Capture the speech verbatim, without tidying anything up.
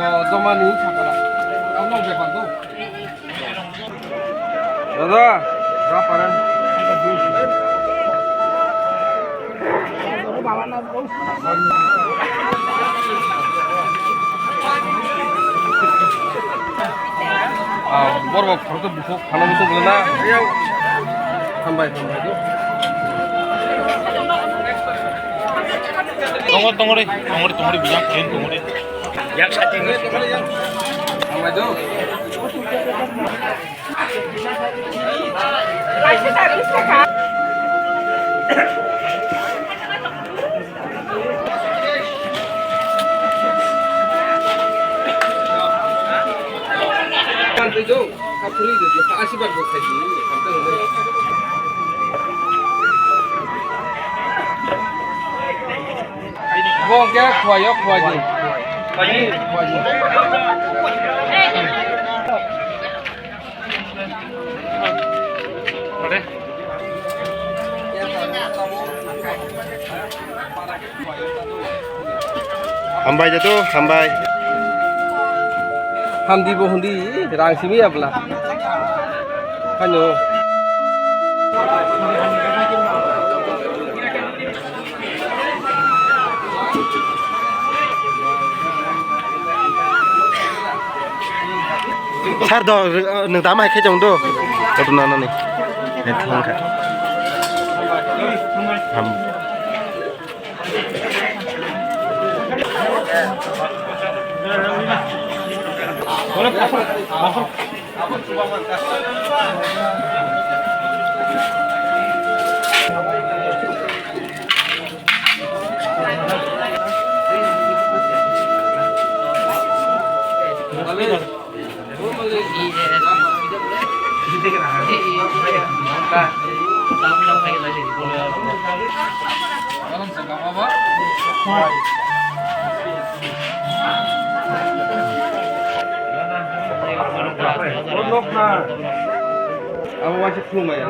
O, joma ni sakala. Ang nang bepar to. Dada, berapa ran? Ah, borok khoroksa bukhuk phano bukhuk bwlana. Hambai, hambai. Tongo, tongori, tongori, tongori, bijak khen tongori. Yak sati ni. Hambai do. Bo hwnkhe khuwai o, khuwai di. Khuwai di. Hambai jatu, hambai. Hamdi bo hundi, rang simi abla. Hano. Sir, do, nwng tamo hai khe chong do? Koto nanani. Hai thang kha. Ham. Abo waisa khulumaya.